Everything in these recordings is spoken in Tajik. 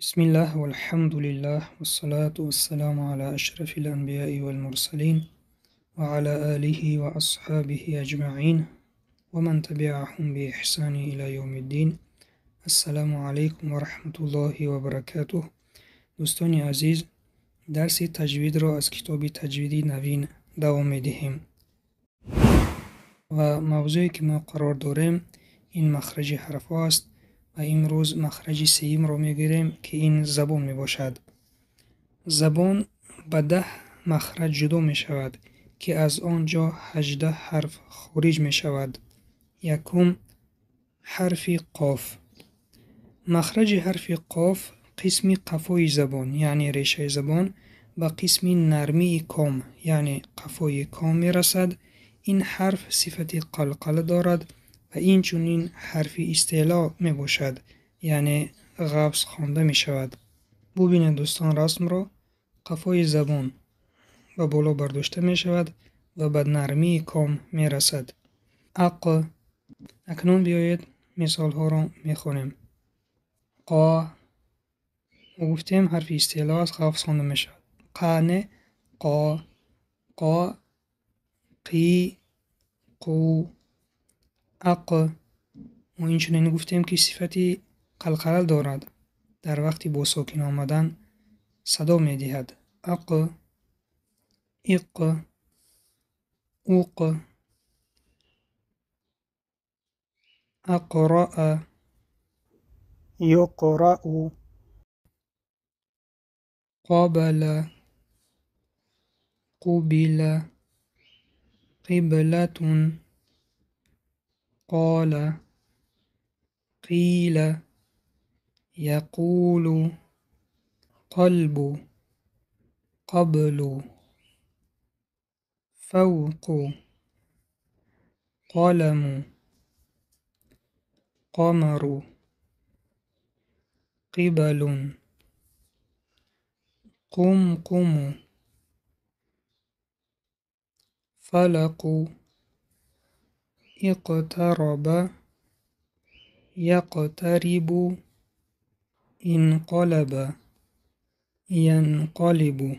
Бисмиллаҳ валҳамдулиллаҳ вассалату вассаламу ала ашрафил анбияи вал мурсалин ва ала алиҳи ва асҳобиҳи аҷмаин ва ман табиаҳум бииҳсани ила явмиддин. Ассаламу алайкум ва раҳматуллоҳи ва баракатуҳ. Дӯстони азиз, дарси таҷвидро аз китоби Таҷвиди навин давом медиҳем. Ва мавзӯе ки мо қарор дорем, ин махраҷи ҳарфҳо аст ва имрӯз махраҷи сеюмро мегирем, ки ин забон мебошад. Забон ба 10 махраҷ ҷудо мешавад, ки аз он ҷо 18 ҳарф хориҷ мешавад. Якум, ҳарфи қоф. Махраҷи ҳарфи қоф қисми қафои забон, яъне решаи забон, ба қисми нармии ком, яъне қафои ком мерасад. Ин ҳарф сифати қалқала дорад ва инчунин ҳарфи истеъло мебошад, яъне ғафз хонда мешавад. Бубинед дӯстон расмро, қафои забон ба боло бардошта мешавад ва ба нармии ком мерасад. Ақ. Акнун биёед мисолҳоро мехонем. Қо. Мо гуфтем ҳарфи истеъло аст, ғафз хонда мешавад. Қа не, қо, қо, қи, қу, ақ. Мо инчунин гуфтем, ки сифати қалқала дорад. Дар вақти бо сокин омадан садо медиҳад. Ақ, иқ, уқ, ақраа, юқрау, қобала, қубила, қиблатун, қола, қила, яқулу, қалбу, қаблу, фавқу, қаламу, қамару, қибалун, қумқуму, фалақу, иқтараба, яқтарибу, инқалаба, янқалибу.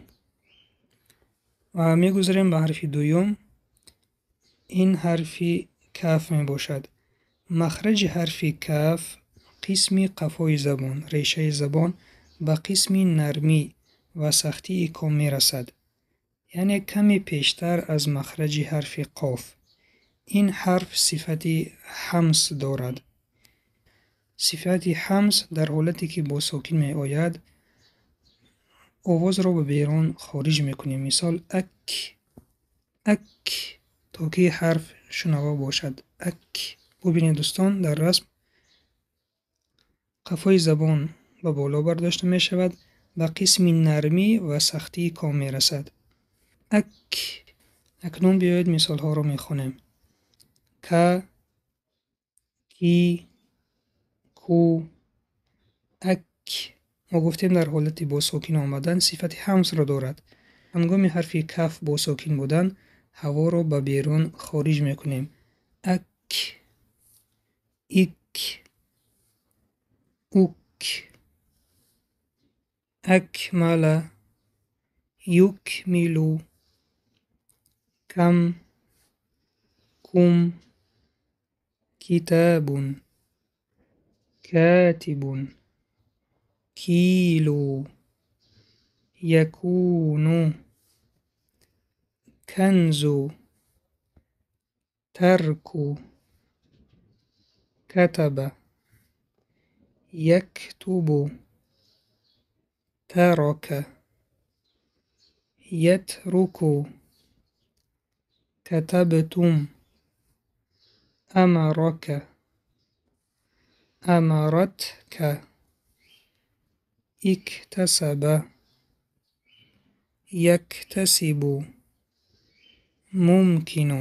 Ва мегузарем ба ҳарфи дуюм. Ин ҳарфи каф мебошад. Махраҷи ҳарфи каф қисми қафои забон, решаи забон ба қисми нармӣ ва сахтии ком мерасад, яъне каме пештар аз махраҷи ҳарфи қоф. Ин ҳарф сифати ҳамс дорад. Сифати ҳамс дар ҳолате ки бо сокин меояд, овозро ба берун хориҷ мекунем. Мисол ак, ак, то ки ҳарф шунаво бошад. Ак. Бубинед дӯстон, дар расм қафои забон ба боло бардошта мешавад, ба қисми нармӣ ва сахтии ком мерасад. Ак. Акнун биёед мисолҳоро мехонем. Ка, ки, ку, ак. Мо гуфтем дар ҳолати бо сокин омадан сифати ҳамсро дорад. Ҳангоми ҳарфи каф бо сокин будан, ҳаворо ба берун хориҷ мекунем. Ак, ик, ук, акмала, юкмилу, кам, кум, китабун, катибун, килу, якуну, канзу, тарку, катаба, яктубу, тарака, ятруку, катабтум, амарака, амаратка, иктасаба, яктасибу, мумкину.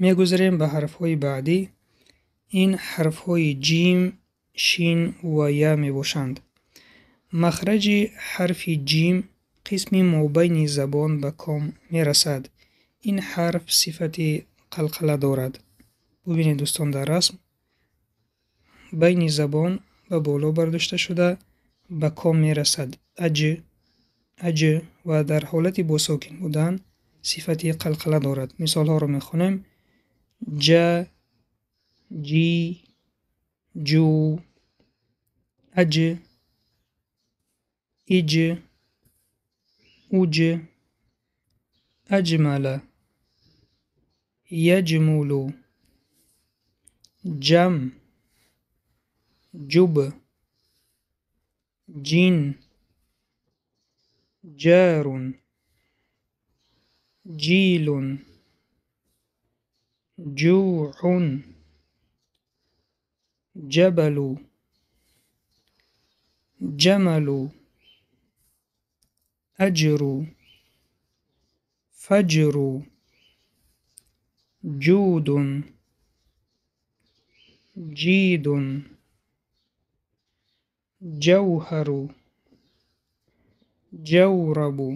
Мегузарем ба ҳарфҳои баъдӣ. Ин ҳарфҳои ҷим, шин ва я мебошанд. Махраҷи ҳарфи ҷим қисми мобайни забон ба ком мерасад. Ин ҳарф сифати қалқала дорад. Бубинед дӯстон, дар расм байни забон ба боло бардошта шуда ба ком мерасад. Аҷ, аҷ ва дар ҳолати бо сокин будан сифати қалқала дорад. Мисолҳоро мехонем. Ҷа, ҷи, ҷу, аҷ, иҷ, уҷ, аҷмала, яҷмулу, ҷам, ҷуб, ҷин, ҷарун, ҷилун, ҷӯъун, ҷабалу, ҷамалу, аҷру, фаҷру, ҷудун, ҷидун, ҷавҳару, ҷаврабу,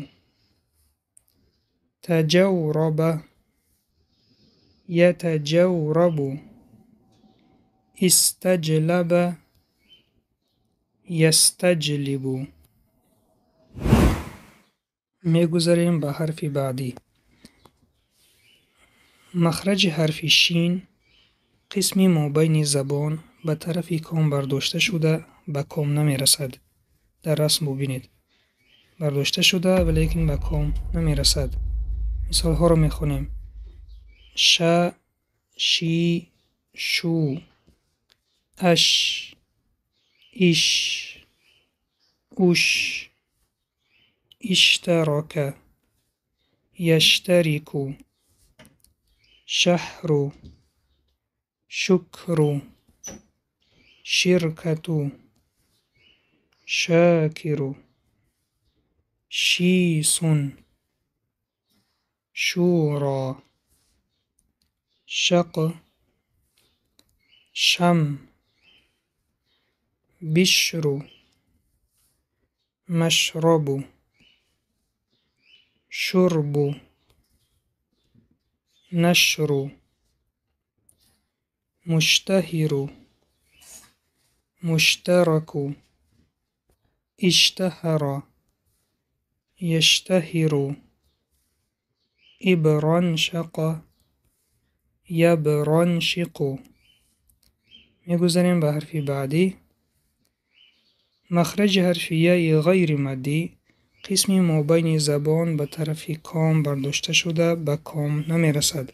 таҷавраба, ятаҷаврабу, истаҷлаба, ястаҷлибу. Мегузарем ба ҳарфи баъдӣ. Махраҷи ҳарфи шин қисми мобайни забон ба тарафи ком бардошта шуда ба ком намерасад. Дар расм бубинед. Бардошта шуда, валекин ба ком намерасад. Мисолҳоро мехонем. Ша, ши, шу, аш, иш, уш, иштарака, яштарику, шаҳру, шукру, ширкату, шакиру, шисун, шуро, шақ, шам, бишру, машрабу, шурбу, нашру, муштаҳиру, муштараку, иштаҳара, яштаҳиру, ибраншақа, ябраншиқу. Мегузарем ба ҳарфи баъдӣ. Махраҷи ҳарфи яи ғайри маддӣ қисми мобайни забон ба тарафи ком бардошта шуда ба ком намерасад.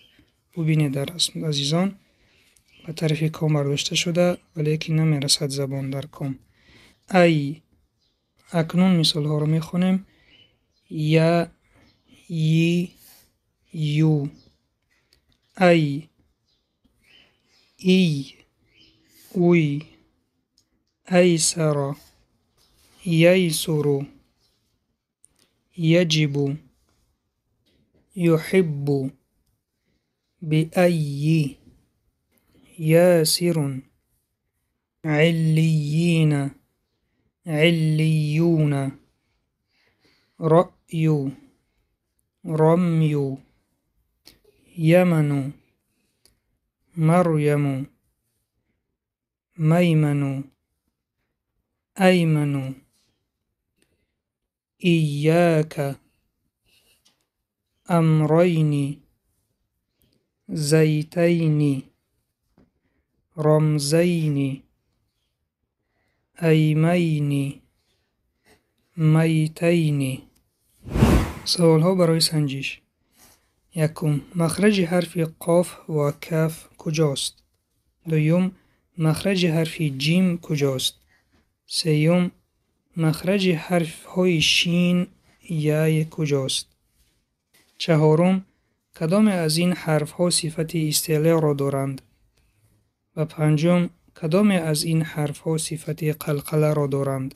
Бубинед дар расм, азизон, ба тарафи ком бардошта шуда, валекин намерасад забон дар ком. Ай. Акнун мисолҳоро мехонем. Я, йи, ю. Ай, ий, уй, айсара, яйсуру, яҷибу, юҳиббу, биаййи, ясирун, иллиййина, иллийюна, раъю, рамю, яману, марьяму, майману, айману, иййака, амрайни, зайтайни, рамзайни, аймайни, майтайни. Саволҳо барои санҷиш. Якум, махраҷи ҳарфи қоф ва каф куҷост? Дуюм, махраҷи ҳарфи ҷим куҷост? Сеюм, махраҷи ҳарфҳои шин, яй куҷост? Чаҳорум, кадоме аз ин ҳарфҳо сифати истилоро доранд? Ва панҷум, кадоме аз ин ҳарфҳо сифати қалқаларо доранд?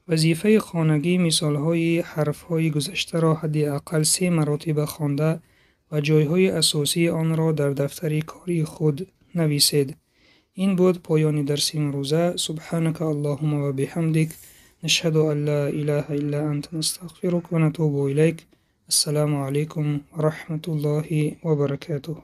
Вазифаи хонагӣ мисолҳои ҳарфҳои гузаштаро ҳадди ақал 3 маротиба хонда ва ҷойҳои асосии онро дар дафтари кории худ нависед. Ин буд поёни дарси имрӯза. Субҳанака Аллоҳумма ва биҳамдик, нашҳаду ан ла илаҳа илла анта, настағфирука ва натубу илайк. Ассалому алайкум ва раҳматуллоҳи ва баракатуҳ.